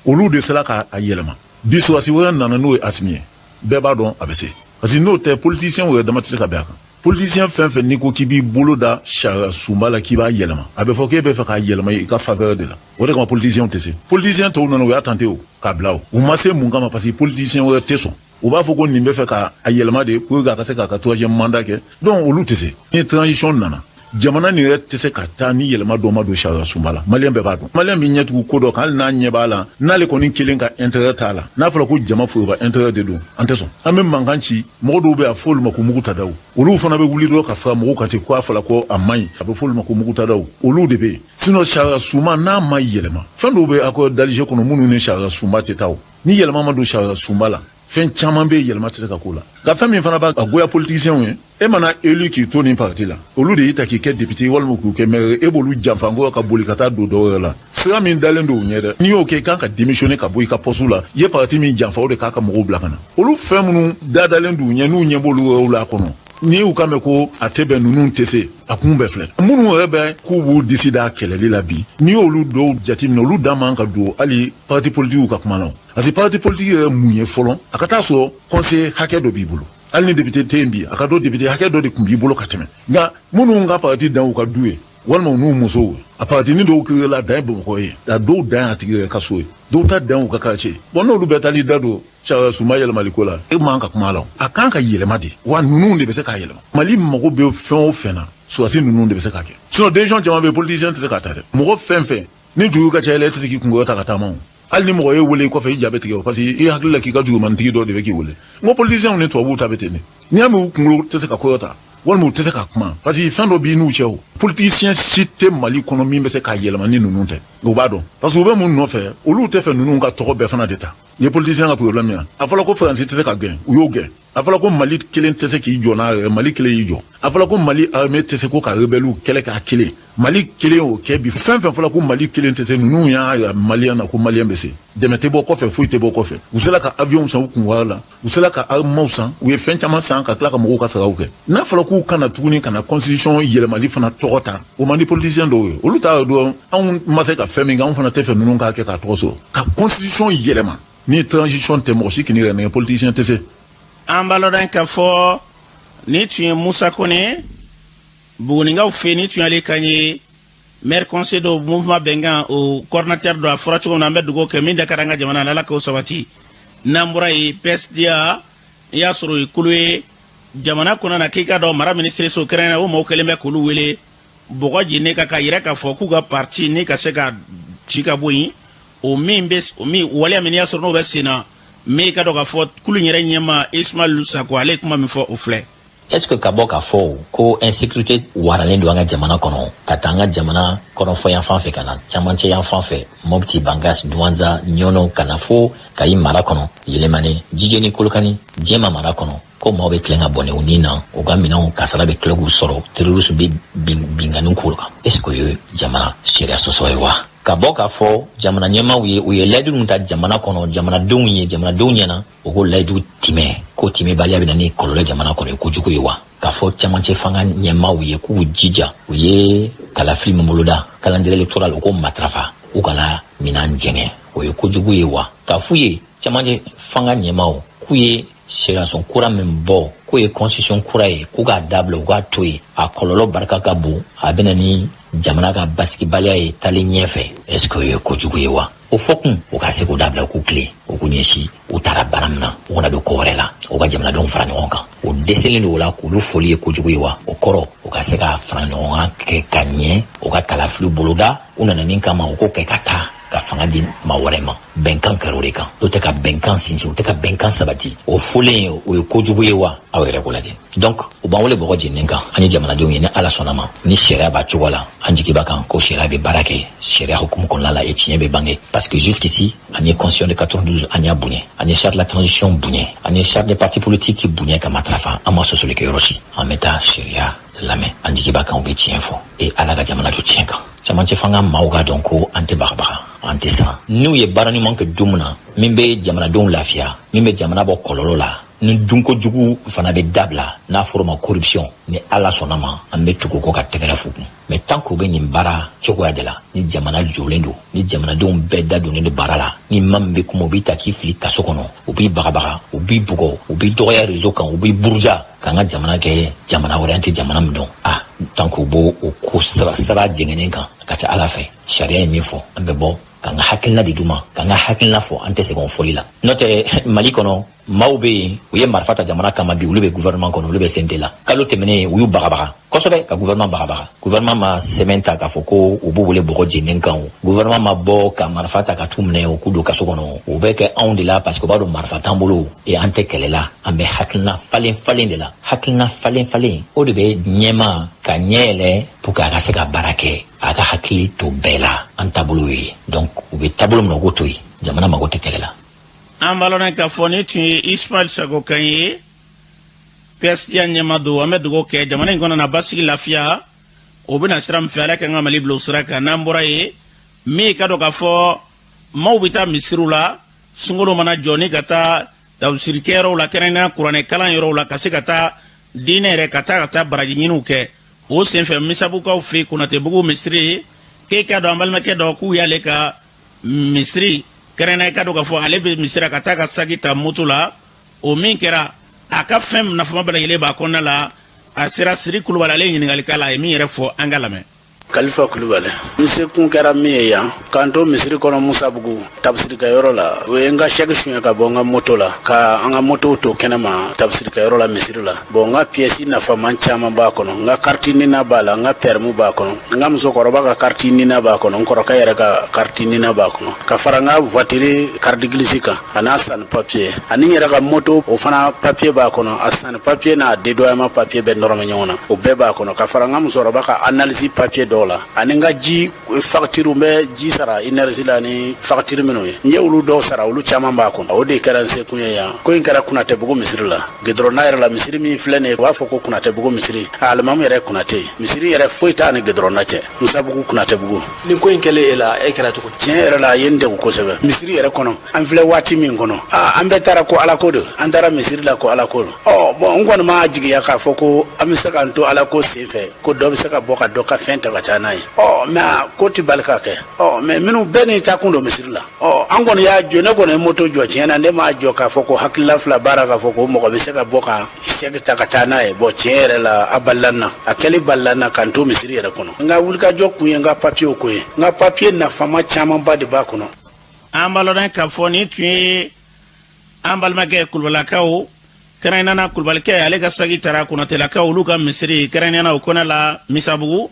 olu de sera k'a yɛlɛma. Bi, sɔrɔsi wɛrɛ nana, n'o ye Asimi ye. Bɛɛ b'a dɔn a bɛ se, parce que n'o tɛ, politicien yɛrɛ dama tɛ se ka bɛn a kan. Politicien fɛn fɛn n'i ko k'i b'i bolo da sariya sunba la k'i b'a yɛlɛma, a bɛ fɔ k'e bɛ fɛ k'a yɛlɛma i ka faveur de la. O de kama politicien tɛ se. Politicien tɔw nana, u y'a tenté o k'a bila, o u ma se. Mun kama? Parce que politicien wɛrɛ tɛ sɔn. U b'a fɔ ko nin bɛ fɛ ka a yɛlɛma de pour que a ka se k'a ka troisième mandat kɛ. Donc olu tɛ se. Ni transition nana, jamana nin yɛrɛ tɛ se ka taa ni yɛlɛma dɔ ma don sariya sunba la. Maliyɛn bɛɛ b'a dɔn, maliyɛn b'i ɲɛtugu ko dɔ kan, hali n'a ɲɛ b'a la, n'ale kɔni kelen ka intérêt t'a la. N'a fɔra ko jama foroba intérêt de don, an tɛ sɔn. An bɛ mankan ci, mɔgɔ dɔw bɛ a fɔ olu ma ko mugu tadaw. Olu fana bɛ wuli dɔrɔn ka fara mɔgɔw kan ten, ko a fɔra ko a man ɲi, a bɛ fɔ olu ma ko mugu tadaw. Olu de bɛ yen. Sinon sariya sunba n'a ma yɛlɛma, fɛn dɔw bɛ accord d'Alger kɔnɔ minnu ni sariya sunba tɛ taa. O ni yɛlɛma ma don sariya sunba la, fɛn caman bɛ yɛlɛma tɛ se ka k'o la. Nka fɛn min fana b'a goya politiciens ye, e mana élu k'i to nin parti la, olu de y'i ta k'i kɛ député walima k'u kɛ maire, e b'olu janfa ko ka boli ka taa don dɔw wɛrɛ la, sira min dalen don u ɲɛ dɛ. N'i y'o kɛ, i kan ka démissionner ka bɔ i ka poste la. I ye parti min janfa, o de k'a ka mɔgɔw bila ka na. Olu fɛn minnu dadalen d'u ɲɛ, n'u ɲɛ b'olu yɔrɔw la kɔnɔ, n'i y'u kan mɛn ko a tɛ bɛn, ninnu tɛ se a kun bɛɛ filɛ. Minnu yɛrɛ bɛ k'u b'u disi da kɛlɛli la bi, n'i y'olu dɔw jateminɛ, olu da man ka don hali parti politikiw ka kuma na. Parce que parti politique yɛrɛ mun ye fɔlɔ? A ka taa sɔrɔ conseiller hakɛ dɔ b'i bolo, hali ni député tɛ yen bi, a ka dɔn député hakɛ dɔ de tun b'i bolo ka tɛmɛ. Nka minnu ka parti dan u ka du ye walima u n'u musow, a parti ni dɔw kiri la dan ye Bamakɔ ye, a dɔw dan y'a tigi yɛrɛ ka so ye, dɔw ta dan u ka quartier. Bon, n'olu bɛɛ taali da don sariya sunba yɛlɛmali ko la, e man ka kuma la. A kan ka yɛlɛma de wa, ninnu de bɛ se k'a yɛlɛma. Mali mago bɛ fɛn o fɛn na, sɔrɔdasi ninnu de bɛ se k'a kɛ. Sinon décision caman bɛ yen, politicien tɛ se k'a ta dɛ. Mɔgɔ fɛn fɛn ni juru ka ca i la, e tɛ se k'i kunkolo ta ka taama. O hali ni mɔgɔ ye wele i kɔfɛ, i ja bɛ tigɛ o, parce que i hakili la k'i ka jurumantigi dɔ de bɛ k'i wele. N ko politiciens ni tubabuw ta bɛ ten de. N'i y'a mɛn u kunkolo tɛ se ka kɔyɔ ta walima u tɛ se ka kuma, parce que fɛn dɔ b'i n'u cɛ. O politicien si tɛ Mali kɔnɔ min bɛ se k'a yɛlɛma ni ninnu tɛ. U b'a dɔn, parce que u bɛ mun nɔfɛ? Olu tɛ fɛ ninnu ka tɔgɔ bɛɛ fana de ta. Ni ye politicien ka problème ye, a fɔra ko Faransi tɛ se ka gɛn, u y'o gɛn. A fɔra ko Mali kelen tɛ se k'i jɔ n'a yɛrɛ, Mali kelen y'i jɔ. A fɔra ko Mali armée tɛ se ko ka rebelles kɛlɛ k'a kelen, Mali kelen y'o kɛ. Bi, fɛn fɛn fɔra ko Mali kelen tɛ se, ninnu y'a yira Maliyɛn na ko Maliyɛn bɛ se. Dɛmɛ tɛ bɔ kɔfɛ, foyi tɛ bɔ kɔfɛ. U sera ka avion san u kun wari la, u sera ka armement san, u ye fɛn caman san ka tila ka mɔgɔw ka saraw kɛ. N'a fɔra k'u kana tuguni ka na constitution yɛlɛmali fana tɔgɔ ta, o man di politicien dɔw ye. Olu t'a dɔn anw ma se ka fɛn min kɛ, anw fana tɛ fɛ ninnu k'a kɛ k'a tɔgɔ sɔrɔ ka constitution yɛlɛma. Ni transition tɛ, mɔgɔ si k'i yɛrɛ nɛgɛ, politicien tɛ se. An b'a lɔdɔn k'a fɔ ni tun ye Musa Kone Bugunikaw fɛ, ni tun y'ale kan ye, maire conseil dɔ, mouvement Bɛnkan, o coordinateur dɔ. A fɔra cogo min na, an bɛ dugawu kɛ min da ka di an ka jamana na, Ala k'o sabati. N'an bɔra yen, PSDA, i y'a sɔrɔ o ye kulu ye jamana kɔnɔ na, k'i ka dɔn mara minisiri so kɛrɛnkɛrɛn, o maaw kɛlen bɛ k'olu wele bɔgɔ jeni ka yira k'a fɔ k'u ka parti ni ka se ka ci ka bɔ yen. O min bɛ, o min waleya min y'a sɔrɔ n'o bɛ sen na, min ka dɔn k'a fɔ kulu in yɛrɛ ɲɛma Ismaël Sako, ale ye kuma min fɔ, o filɛ. Est ce que ka bɔ k'a fɔ ko insécurité waralen don an ka jamana kɔnɔ, ka taa an ka jamana kɔrɔnfɔ yan fan fɛ, ka na camancɛ yan fan fɛ, Mɔpti, Bankas, Duwanza, Ɲɔnɔ, ka na fo Kayi mara kɔnɔ, Yelemane, Jijeni, Kolokani, Jɛma mara kɔnɔ, ko maaw bɛ tilen ka bɔnɛ u ni na, u ka minɛnw kasara bɛ tila k'u sɔrɔ, terroriste bɛ binkanni k'u kan, est ce que o ye jamana sariya sɔsɔ ye wa? Ka bɔ k'a fɔ jamana ɲɛmaaw ye, u ye layidu min ta jamana kɔnɔ jamanadenw ye, jamanadenw ɲɛna, u ko layidu timɛ, ko timɛbaliya bɛ na ni kɔlɔlɔ jamana kɔnɔ, ye kojugu ye wa? K'a fɔ camancɛ fanga ɲɛmaaw ye k'u jija, u ye kalafili min boloda, calendrier électoral, u ko matarafa, u kana minan jɛngɛ, o ye kojugu ye wa? K'a f'u ye, camancɛ fanga ɲɛmaaw, k'u ye sariyasun kura min bɔ, k'o ye constitution kura ye, k'u k'a dabila, u k'a to yen, a kɔlɔlɔ barika ka bon, a bɛna ni jamana ka basigibaliya ye talen ɲɛfɛ, est ce que o ye kojugu ye wa? O fɔ kun, u ka se k'o dabila, u k'u tilen, u k'u ɲɛsin u taara baara min na, u kana don ko wɛrɛ la, u ka jamanadenw fara ɲɔgɔn kan, o dɛsɛlen don o la, k'olu foli ye kojugu ye wa? O kɔrɔ, u ka se ka fara ɲɔgɔn kan kɛ ka ɲɛ, u ka kalafili boloda, u nana min kama, u k'o kɛ ka taa ka fanga di maa wɛrɛ ma. Bɛnkan kɛra o de kan, o tɛ ka bɛnkan sinsin, o tɛ ka bɛnkan sabati, o fɔlen ye, o ye kojugu ye wa? Aw yɛrɛ k'o lajɛ. Donc u b'an wele bɔgɔ jeninen kan, an ye jamanadenw ye. Ni Ala sɔnna ma, ni sariya b'a cogo la, an jigi b'a kan ko sariya bɛ baara kɛ sariya hukumu kɔnɔna la et tiɲɛ bɛ bange, parce que jusqu'ici, an ye constitution de 92, an y'a bonya, an ye charte de la transition bonya, an ye charte des partis politiques bonya ka matarafa, an ma sɔsɔli kɛ yɔrɔ si. An bɛ taa sariya lamɛn, an jigi b'a kan u bɛ tiɲɛ fɔ e Ala ka jamana don tiɲɛ kan. Camancɛ fanga maaw ka dɔn ko an tɛ bagabaga, an tɛ siran. N'u ye baara ɲuman kɛ don min na, min bɛ jamanadenw lafiya, min bɛ jamana bɔ kɔlɔlɔ la, ni dunko jugu fana bɛ dabila, n'a fɔra ma corruption, ni Ala sɔnna ma, an bɛ tugu kɔ ka tɛgɛrɛ f'u kun. Mais tant k'u bɛ nin baara cogoya de la, ni jamana jɔlen don, ni jamanadenw bɛɛ da donnen don baara la, ni maa min bɛ kuma, u b'i ta k'i fili kaso kɔnɔ, u b'i bagabaga, u b'i bugɔ, u b'i dɔgɔya réseau kan, u b'i buruja, k'an ka jamana kɛ jamana wɛrɛ, an tɛ jamana min dɔn. A tant k'u b'o o ko sira sira jɛngɛnen kan, a ka ca Ala fɛ, sariya ye min fɔ, an bɛ bɔ k'an ka hakilina di d'u ma, k'an ka hakilina fɔ, an tɛ segin o fɔli la. N'o tɛ, Mali kɔnɔ, maaw bɛ yen, u ye marifa ta jamana kama, bi olu bɛ gouvernement kɔnɔ, olu bɛ CNT la. Kalo tɛmɛnen, u y'u bagabaga kosɛbɛ, ka gouvernement bagabaga. Gouvernement ma sɛbɛn ta k'a fɔ ko u b'u wele bɔgɔ jeninen kan. O gouvernement ma bɔ ka marifa ta ka t'u minɛ, o k'u don kaso kɔnɔ. O bɛ kɛ anw de la, parce que u b'a dɔn marifa t'an bolo e an tɛ kɛlɛ la, an bɛ hakilina falen falen de la. Hakilina falen falen, o de bɛ ɲɛma ka ɲɛ yɛlɛ pour que a ka se ka baara kɛ, a ka hakili to bɛɛ la. An taabolo ye, donc u bɛ taabolo min na, u k'o to yen, jamana mago tɛ kɛlɛ la. An b'a lɔn k'a fɔ ni tun ye Ismail Sago kan ye, PSDA ɲɛma don. An bɛ dugawu kɛ jamana in kɔnɔ na, basigi, lafiya, o bɛna sira min fɛ, Ala ka an ka Mali bila o sira kan. N'an bɔra yen, min ka dɔn k'a fɔ maaw bɛ taa misiriw la sunkalo mana jɔ, ni ka taa tafsirikɛyɔrɔw la, kɛrɛnkɛrɛnnenya kuranɛ kalan yɔrɔw la, ka se ka taa diinɛ yɛrɛ, ka taa baraji ɲiniw kɛ. O senfɛ, Misabukaw fɛ yen, Konatebugu misiri, k'e ka dɔn an balimakɛ dɔ k'u y'ale ka misiri kɛrɛnkɛrɛnnenya, ka dɔn k'a fɔ ale bɛ misiri, ka taa ka saki ta moto la, o min kɛra a ka fɛn nafama bɛɛ lajɛlen b'a kɔnɔna la. A sera Siri Kulubali, ale ye ɲininkali k'a la, a ye min yɛrɛ fɔ, an ka lamɛn. Kalifa Kulubali. N sekun kɛra min ye yan, k'an to misiri kɔnɔ Musabugu tafsirikɛyɔrɔ la, o ye n ka saki suɲɛ ka bɔ n ka moto la, ka an ka motow to kɛnɛma tafsirikɛyɔrɔ la, misiri la. Bon, n ka pièce nafaman caman b'a kɔnɔ. N ka carte NINA b'a la, n ka permis b'a kɔnɔ, n ka musokɔrɔba ka carte NINA b'a kɔnɔ, n kɔrɔkɛ yɛrɛ ka carte NINA b'a kɔnɔ, ka fara n ka voiture carte grise kan, a n'a sanni papier, ani n yɛrɛ ka moto, o fana papier b'a kɔnɔ, a sanni papier n'a dédouanement papier bɛɛ nɔrɔ bɛ ɲɔgɔn na, o bɛɛ b'a kɔnɔ, ka fara n ka musokɔrɔba ka analyse papier. dɔw la, ani n ka ji facture, n bɛ ji sara énergie la ni facture minnu ye, n ye olu dɔw sara, olu caman b'a kɔnɔ. O de kɛra n sekun ye yan. Ko in kɛra Kunatɛbugu misiri la, gidɔrɔnda yɛrɛ la. Misiri min filɛ nin ye, u b'a fɔ ko Kunatɛbugu misiri, alimamu yɛrɛ Kunatɛ ye. Misiri yɛrɛ foyi t'a ni gidɔrɔnda cɛ, Musabugu, Kunatɛbugu. Nin ko in kɛlen e la, e kɛra cogo di? Tiɲɛ yɛrɛ la, a ye n degun kosɛbɛ. Misiri yɛrɛ kɔnɔ, an filɛ waati min kɔnɔ, aa, an bɛɛ taara ko Ala ko don, an taara misiri la ko Ala ko don. Ɔ bɔn, n kɔni m'a jigiya k'a fɔ ko an bɛ se k'an to Ala ko sen fɛ, ko dɔ bɛ se ka bɔ ka dɔ ka fɛn ta ka taa n'a ye. Ɔ mɛ ko tɛ bali ka kɛ. Ɔ mɛ minnu bɛɛ n'i ta kun don misiri la. Ɔ an kɔni y'a jɔ, ne kɔni ye moto jɔ. Tiɲɛ na, ne m'a jɔ k'a fɔ ko hakilila fila baara, k'a fɔ ko mɔgɔ bɛ se ka bɔ ka sɛki ta ka taa n'a ye. Bɔn, tiɲɛ yɛrɛ la, a balila n na, a kɛli balila n na ka n to misiri yɛrɛ kɔnɔ. N ka wulikajɔ kun ye n ka papiyew ko ye. N ka papiye nafama camanba de b'a kɔnɔ. An b'a lɔn k'a fɔ nin tun ye an balimakɛ kulubalakaw, kɛrɛnkɛrɛnnenya na kulubalikɛ, ale ka saki tara Konatelakaw olu ka misiri, kɛrɛnkɛrɛnnenya na o kɔnɔ la Misabugu.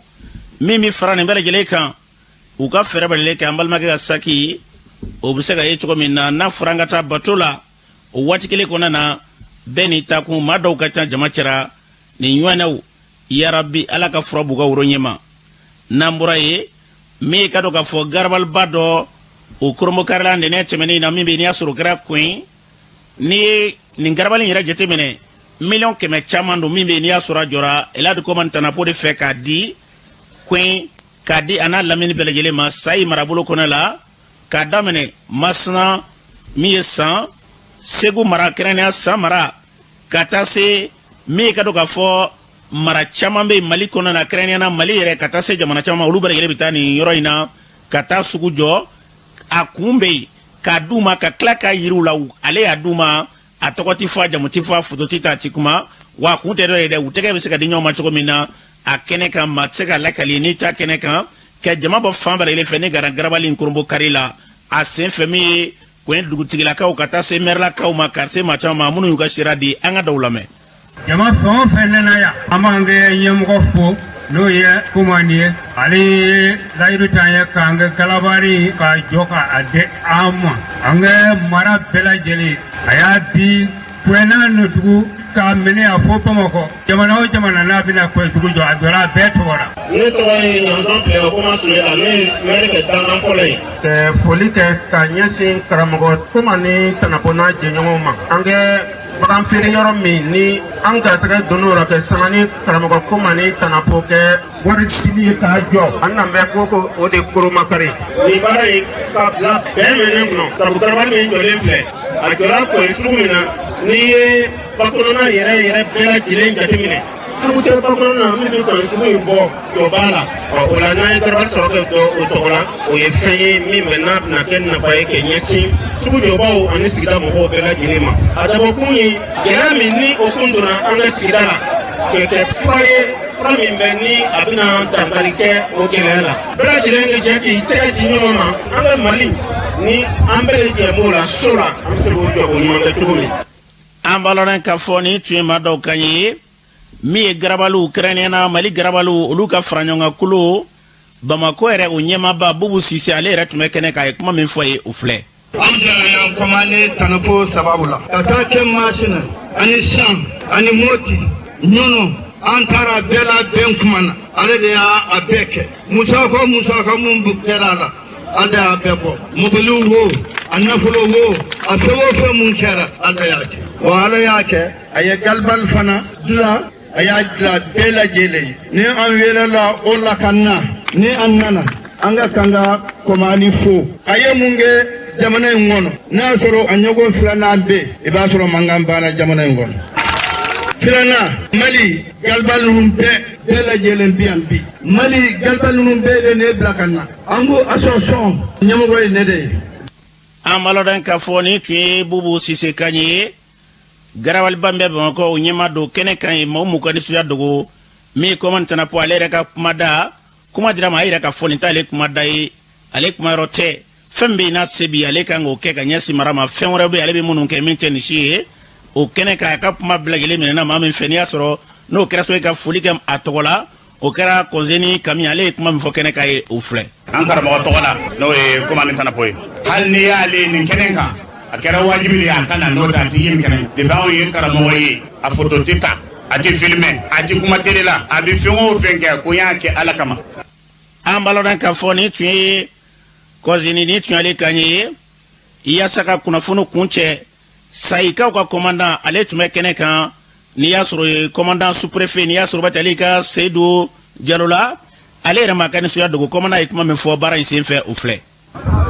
Min bɛ fara nin bɛɛ lajɛlen kan, u ka fɛɛrɛ bɛɛ lajɛlen kɛ an balimakɛ ka saki o bɛ se ka ye cogo min na, n'a fɔra an ka taa bato la. O waati kelen kɔnɔna na, bɛɛ n'i ta kun, maa dɔw ka ca jama cɛra nin ɲɔgɔnnaw. Yarabi, Ala ka fura b'u ka woro ɲɛma. N'an bɔra yen, min ye ka dɔn k'a fɔ garabaliba dɔ o koronbokarila ntɛnɛn tɛmɛnen na, min bɛ n'i y'a sɔrɔ o kɛra Koyin. N'i ye nin garabali in yɛrɛ jateminɛ, 100 000 000 caman don. Min bɛ n'i y'a sɔrɔ a jɔra Elhadj Komani Tanapo de fɛ k'a di Koyin, k'a di a n'a lamini bɛɛ lajɛlen ma Sayi marabolo kɔnɔ la, k'a daminɛ Masina min ye san Segu mara, kɛrɛnkɛrɛnnenya San mara, ka taa se min ye ka dɔn k'a fɔ mara caman bɛ Mali kɔnɔ na, kɛrɛnkɛrɛnnenya na Mali yɛrɛ, ka taa se jamana caman, olu bɛɛ lajɛlen bɛ taa nin yɔrɔ in na ka taa sugu jɔ. A kun bɛ yen k'a d'u ma, ka tila k'a yiriw la. Ale y'a d'u ma, a tɔgɔ ti fɔ, a jamu ti fɔ, a foto ti ta, a ti kuma. Wa a kun tɛ dɔ ye dɛ, u tɛgɛ bɛ se ka di ɲɔgɔn ma cogo min na a kɛnɛ kan, maa tɛ se ka lakali n'i ta kɛnɛ kan ka jama bɔ fan bɛɛ lajɛlen fɛ. Ne gara garabali in koronbo kari la a sen fɛ, min ye Koyin dugutigilakaw, ka taa se mɛrilakaw ma, ka se maa caman ma minnu y'u ka sira di. An ka dɔw lamɛn. Jama fɛn o fɛn nana yan, an b'an kɛ ɲɛmɔgɔ fo, n'o ye Komani ye. Ale ye layidu t'an ye k'an kɛ galabari k'a jɔ k'a di an ma. An kɛ mara bɛɛ lajɛlen, a y'a di Koyina dugu k'a minɛ a fo Bamakɔ. Jamana o jamana n'a bɛna Koyi dugu jɔ, a jɔra a bɛɛ tɔgɔ la. Ne tɔgɔ ye Ɲanzɔn Pilɛ Koma Solela, ne ye mɛri kɛ dankan fɔlɔ ye. Ka foli kɛ ka ɲɛsin karamɔgɔ Komani Tanapo n'a jɛɲɔgɔnw ma. An kɛ bagan feere yɔrɔ min ni an garisɛgɛ donn'o la kɛ sanga ni karamɔgɔ Komani Tanapo kɛ wari dili ye k'a jɔ, an nan bɛ ko o de koromakari. Nin baara in ka bila bɛn minɛ kɔnɔ, sabu garabali min jɔlen filɛ, a jɔra Koyi sugu min na, n'i ye bakɔnɔna yɛrɛ yɛrɛ bɛɛ lajɛlen jateminɛ, sugu tɛ bakɔnɔna na min bɛ Koyi sugu in bɔ jɔba la. Ɔ o la, n'an ye garabali sɔrɔ kɛ jɔ o tɔgɔ la, o ye fɛn ye min bɛ n'a bɛna kɛ nafa ye ka ɲɛsin sugu jɔbaw ani sigida mɔgɔw bɛɛ lajɛlen ma. A dabɔkun ye gɛlɛya min ni o kun donna an ka sigida la, kɛ kɛ fura ye, fura min bɛ ni a bɛna dankari kɛ o gɛlɛya la. Bɛɛ lajɛlen ka jɛ k'i tɛgɛ di ɲɔgɔn ma, an ka Mali ni an bɛɛ de jɛ b'o la so la, an bɛ se k'o jɔ k'o ɲuman kɛ cogo min. An b'a lɔn k'a fɔ nin tun ye maa dɔw kan ye min ye garabaliw, kɛrɛnkɛrɛnnenya na Mali garabaliw, olu ka fara ɲɔgɔn kan kulu Bamakɔ yɛrɛ, o ɲɛmaaba Bubu Sise, ale yɛrɛ tun bɛ kɛnɛ kan. A ye kuma min fɔ ye, o filɛ. An jɛra yan Komani Tanapo sababu la ka taa kɛ Masina ani San ani Moti Ɲɔnɔ. An taara bɛɛ la bɛn kuma na, ale de y'a a bɛɛ kɛ. Musaka musaka mun kɛra a la, ale de y'a bɛɛ bɔ. Mobiliw wo, a nafolo wo, a fɛn o fɛn mun kɛra, ale de y'a kɛ. Wa ala y'a kɛ, a ye galibali fana dilan, a y'a dilan bɛɛ lajɛlen ye. Ni an welela o la ka na, ni an nana, an ka kan ka Komani fo. A ye mun kɛ jamana in kɔnɔ, n'a y'a sɔrɔ a ɲɔgɔn filanan bɛ yen, i b'a sɔrɔ mankan banna jamana in kɔnɔ. Filanan, Mali galibali ninnu bɛɛ lajɛlen bi yan bi, Mali galibali ninnu bɛɛ de ne bila ka na. An ko association ɲɛmɔgɔ ye ne de ye. An b'a lɔn k'a fɔ nin tun ye Bubu Sise kan ye, garabaliba min bɛ Bamakɔ, o ɲɛmaa don. Kɛnɛ kan ye maaw m'u ka nisɔndiya dogo. Min ye Komani Tanapo, ale yɛrɛ ka kuma da, kuma dira ma, a yɛrɛ ka fɔ nin t'ale kuma da ye, ale kuma yɔrɔ tɛ. Fɛn min bɛ yen n'a se bi ale kan k'o kɛ ka ɲɛsin mara ma, fɛn wɛrɛ bɛ yen ale bɛ minnu kɛ min tɛ nin si ye. O kɛnɛ kan, a ka kuma bɛɛ lajɛlen minɛna maa min fɛ, n'i y'a sɔrɔ n'o kɛra so ye ka foli kɛ a tɔgɔ la, o kɛra Kɔnzeni Kami. Ale ye kuma min fɔ kɛnɛ kan ye, o filɛ. An karamɔgɔ tɔgɔ la, n'o ye Komani Tanapo ye, hali n'i y'ale nin kɛnɛ kan, a kɛra wajibi de ye a ka na, n'o tɛ a tɛ ye nin kɛnɛ. Depuis anw ye karamɔgɔ ye, a foto tɛ ta, a tɛ filmɛ, a tɛ kuma télé la, a bɛ fɛn o fɛn kɛ ko n y'a kɛ Ala kama. An b'a lɔn k'a fɔ nin tun ye kɔsini, nin tun y'ale kan ye yaasa ka kunnafoni kuncɛ. Sayikaw ka commandant, ale tun bɛ kɛnɛ kan. N'i y'a sɔrɔ commandant sous-préfet, n'i y'a sɔrɔ batali ka Seyidu Jalo la, ale yɛrɛ ma ka nisɔndiya dogo. Commandant ye kuma min fɔ baara in sen fɛ, o filɛ.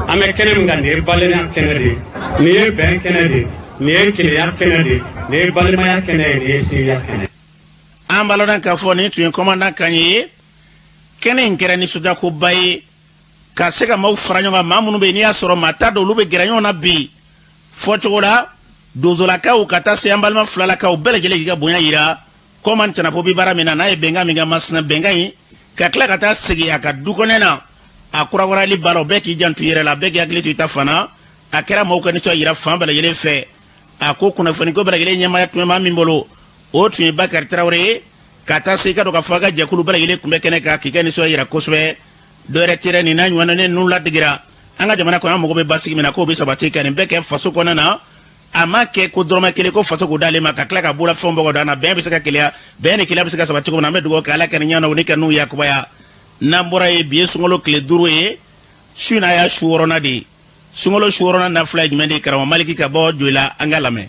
An bɛ kɛnɛ min kan, nin ye balimaya kɛnɛ de ye, nin ye bɛn kɛnɛ de ye, nin ye kelenya kɛnɛ de ye, nin ye balimaya kɛnɛ ye, nin ye sinjiya kɛnɛ ye. An b'a lɔn k'a fɔ nin tun ye commandant kan ye. Kɛnɛ in kɛra nisɔndiyakoba ye ka se ka maaw fara ɲɔgɔn kan, maa minnu bɛ yen n'i y'a sɔrɔ maa t'a dɔn olu bɛ gɛrɛ ɲɔgɔn na bi fɔcogo la, donsolakaw ka taa se an balima filalakaw bɛɛ lajɛlen k'i ka bonya yira. Kɔman Tanapo bɛ baara min na, n'a ye bɛnkan min kɛ Masina, bɛnkan in ka tila ka taa segin a ka du kɔnɔ na, a kurakurayali baaraw, bɛɛ k'i janto i yɛrɛ la, bɛɛ k'i hakili to i ta fana. A kɛra maaw ka nisɔndiya yira fan bɛɛ lajɛlen fɛ. A ko kunnafoni ko bɛɛ lajɛlen ɲɛmaaya tun bɛ maa min bolo, o tun ye Bakari Tarawele ye, ka taa se i ka dɔn k'a fɔ a ka jɛkulu bɛɛ lajɛlen tun bɛ kɛnɛ kan k'i ka nisɔndiya yira kosɛbɛ. Dɔwɛrɛ tɛ nin n'a ɲɔgɔnna ne ninnu ladegera an ka jamana kɔnɔ, an mago bɛ basigi min na, k'o bɛ sabati ka nin bɛɛ kɛ faso kɔnɔna na. A ma kɛ ko dɔrɔmɛ kelen ko faso k'o d'ale ma ka tila ka bolofɛnw bɔ ka don an na. Bɛn bɛ se ka keleya, bɛn ni kelenya bɛ se ka sabati cogo min na, an bɛ dugawu kɛ Ala ka nin ɲɛna ni ka n'u yakubaya. N'an bɔra yen, bi ye sunkalo tile 5 ye, su in n'a y'a su wɔɔrɔnan de ye. Sunkalo su wɔɔrɔnan nafila ye jumɛn de ye? Karamɔgɔ Maliki ka bɔ Joyila, an ka lamɛn.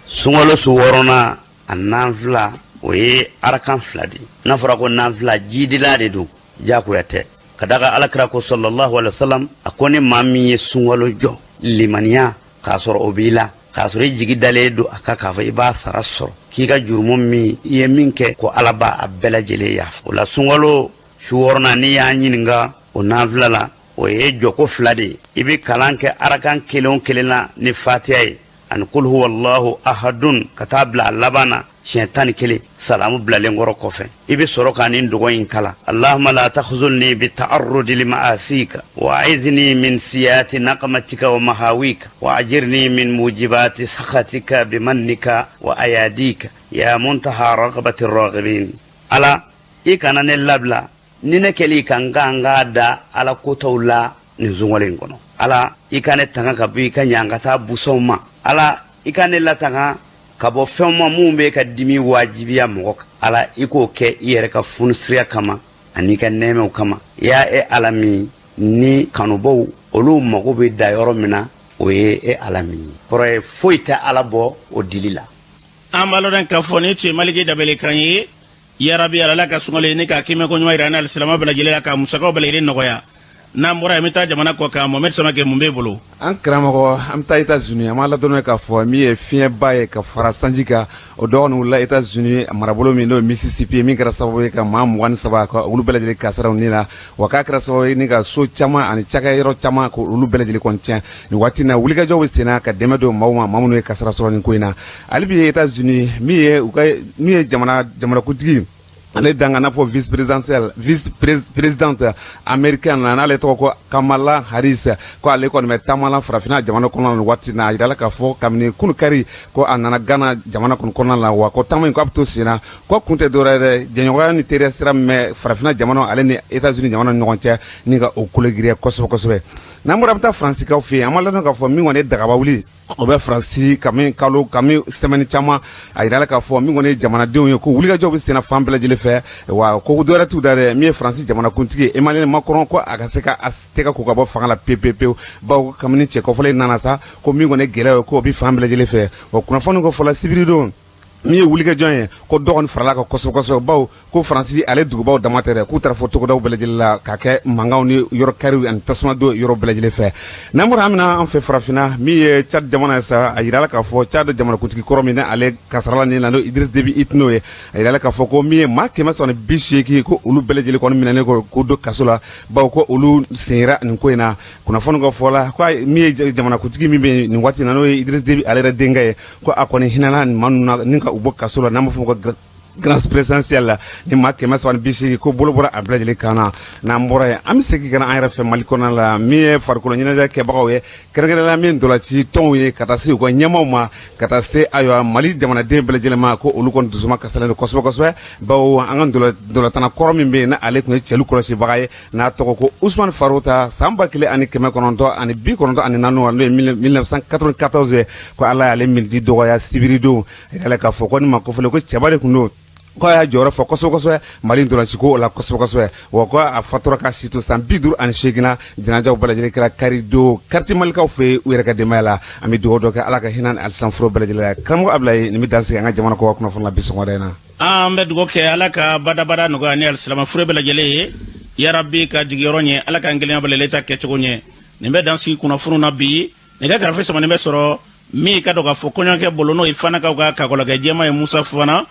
Sunkalo su wɔɔrɔnan a nanfila, o ye arakan 2 de ye. N'a fɔra ko nanfila, jidila de don, diyagoya tɛ, ka da kan Alakira ko sallallahu alaihi wasallam, a ko ni maa min ye sunkalo jɔ limaniya k'a sɔrɔ o b'i la, k'a sɔrɔ i jigi dalen don a kan k'a fɔ i b'a sara sɔrɔ, k'i ka jurumu min i ye min kɛ, ko Ala b'a a bɛɛ lajɛlen yafa. O la sunkalo su wɔɔrɔnan, n'i y'an ɲininka o nanfila la, o ye jɔko 2 de ye. I bɛ kalan kɛ arakan kelen o kelen na ni fatiya ye ani kul huwallahu ahadun ka taa bila a laban na siɲɛ 11, salamu bilalen kɔrɔ kɔfɛ. I bɛ sɔrɔ ka nin duga in kalan: Allahumma la takhzulni bi ta'arrudi li ma'asika wa a'izni min siyati naqmatika wa mahawika wa ajirni min mujibati sakhatika bimannika wa ayadika ya muntaha ragabati raghibin. Ala, i kana ne labila ni ne kɛli ka n kan ka da Ala kotaw la nin sunkalo in kɔnɔ. Ala, i ka ne tanga ka bɔ i ka ɲangata busɔnw ma. Ala, i ka ne latanga ka bɔ fɛnw ma minnu bɛ ka dimi wajibiya mɔgɔ kan. Ala, i k'o kɛ i yɛrɛ ka funisiriya kama ani i ka nɛɛmɛw kama. Ya e Ala min ni kanubaw olu mago bɛ da yɔrɔ min na, o ye e Ala min ye. Kɔrɔ ye foyi tɛ Ala bɔ o dili la. An b'a lɔn k'a fɔ nin tun ye Maliki Dabele kan ye. Yarabi, Ala ka sunkalo ye ni k'a kiimɛ ko ɲuman yira an na, alisilamɛ bɛɛ lajɛlen la, ka musakaw bɛɛ lajɛlen nɔgɔya. N'an bɔra yen, an bɛ taa jamana kɔ kan. Mohamed Samakɛ, mun b'e bolo? An karamɔgɔ, an bɛ taa États-Unis. An b'a ladɔnniya k'a fɔ min ye fiɲɛba ye ka fara sanji kan, o dɔgɔnin wulila États-Unis marabolo min n'o ye Mississippi ye, min kɛra sababu ye ka maa 23 ka olu bɛɛ lajɛlen kasara u ni la, wa k'a kɛra sababu ye ni ka so caman ani cakɛyɔrɔ caman ko olu bɛɛ lajɛlen kɔni tiɲɛ. Nin waati na, wulikajɔw bɛ senna ka dɛmɛ don maaw ma, maa minnu ye kasara sɔrɔ nin ko in na. Hali bi États-Unis, min ye u ka min ye jamana jamanakuntigi ale dankan n'a fɔ vice présidentielle, vice présidente américaine na, n'ale tɔgɔ ko Kamala Harris, ko ale kɔni bɛ taama la farafinna jamana kɔnɔna na waati na. A yirala k'a fɔ kabini kunu kari ko a nana Ghana jamana kɔni kɔnɔna la, wa ko taama in ko a bɛ to sen na, ko kun tɛ dɔwɛrɛ dɛ, jɛɲɔgɔnya ni teriya sira min bɛ farafinna jamana ale ni États-Unis jamana ni ɲɔgɔn cɛ, ni ka o kologiriya kosɛbɛ kosɛbɛ. N'an bɔra, an bɛ taa Faransikaw fɛ yen. An b'a ladɔn k'a fɔ min kɔni ye dagaba wuli, o bɛ Faransi kami kalo kami sɛmɛni caman. A yirala k'a fɔ min kɔni ye jamanadenw ye, ko wulikajɔw bɛ senna fan bɛɛ lajɛlen fɛ, wa ko dɔwɛrɛ t'u da dɛ, min ye Faransi jamanakuntigi Emmanuel Macron, ko a ka se ka a tɛgɛ ko ka bɔ fanga la pewu pewu pewu, bawo kabini cɛ kɔfɔlen nana sa, ko min kɔni ye gɛlɛya ye, k'o bɛ fan bɛɛ lajɛlen fɛ. Wa kunnafoni ko fɔla sibiridon, min ye wulikajɔ ye, ko dɔ kɔni farala kan kosɛbɛ kosɛbɛ, bawo ko Faransi ale dugubaw dama tɛ dɛ, k'u taara fɔ togodaw bɛɛ lajɛlen la k'a kɛ mankanw ni yɔrɔ kariw ani tasuma don yɔrɔ bɛɛ lajɛlen fɛ. N'an bɔra, an bɛna an fɛ farafinna, min ye Tchad jamana ye sa. A yirala k'a fɔ Tchad jamanakuntigi kɔrɔ min ale kasarala nin na, n'o Idriss Déby Itno ye, a yirala k'a fɔ ko min ye maa 380, ko olu bɛɛ lajɛlen kɔni minɛnen kɔ k'u don kaso la, bawo ko olu sen yera nin ko in na. Kunnafoni ka fɔ la, ko min ye jamanakuntigi min bɛ nin waati na, n'o ye Idriss Déby ale yɛrɛ denkɛ ye, ko a kɔni hinɛna nin maa ninnu na ni ka u bɔ kaso la, n'an b'a fɔ ko grâce présidentielle la. Ni maa 380, ko bolo bɔra a bɛɛ lajɛlen kan na. N'an bɔra yen, an bɛ segin ka na an yɛrɛ fɛ Mali kɔnɔna la. Min ye farikolo ɲɛnajɛ kɛbagaw ye, kɛrɛnkɛrɛnnenya min ntolaci tɔnw ye, ka taa se u ka ɲɛmaaw ma, ka taa se ayiwa Mali jamanaden bɛɛ lajɛlen ma, ko olu kɔni dusuma kasalen don kosɛbɛ kosɛbɛ, bawo an ka ntolatana kɔrɔ min bɛ yen, n'ale tun ye cɛlu kɔlɔsibaga ye, n'a tɔgɔ ko Usumani Farota, san 1994, n'o ye 1994 ye, ko Ala y'ale miniti dɔgɔya sibiridon. A yirala k'a fɔ ko ni ma kɔfɛle ko cɛba de tun don. Ko a y'a jɔyɔrɔ fa kosɛbɛ kosɛbɛ Mali ntolaci ko la kosɛbɛ kosɛbɛ. Wa ko a fatura k'a si to san 58 na. Janajaw bɛɛ lajɛlen kɛra kari don quartier malikaw fɛ yen, u yɛrɛ ka denbaya la. An bɛ dugawu dɔ kɛ, Ala ka hinɛ ni alisanforo bɛɛ lajɛlen la. Karamɔgɔ Abulayi, nin bɛ dan sigi an ka jamana kɔkan kunnafoni la bi sɔgɔmada in na. An bɛ dugawu kɛ, Ala ka badabada nɔgɔya ni alisilama fure bɛɛ lajɛlen ye, yarabi ka jigiyɔrɔ ɲɛ, Ala k'an kelenya bɛɛ lajɛlen ta kɛcogo ɲɛ. Nin bɛ dan sigi kunnafoniw na bi. Nɛgɛ karafe samanin bɛ sɔrɔ min ka dɔn k'a fɔ kɔɲɔkɛ bolo, n'o ye Fanakaw ka kakɔlɔkɛ jɛma ye, Musa Fana.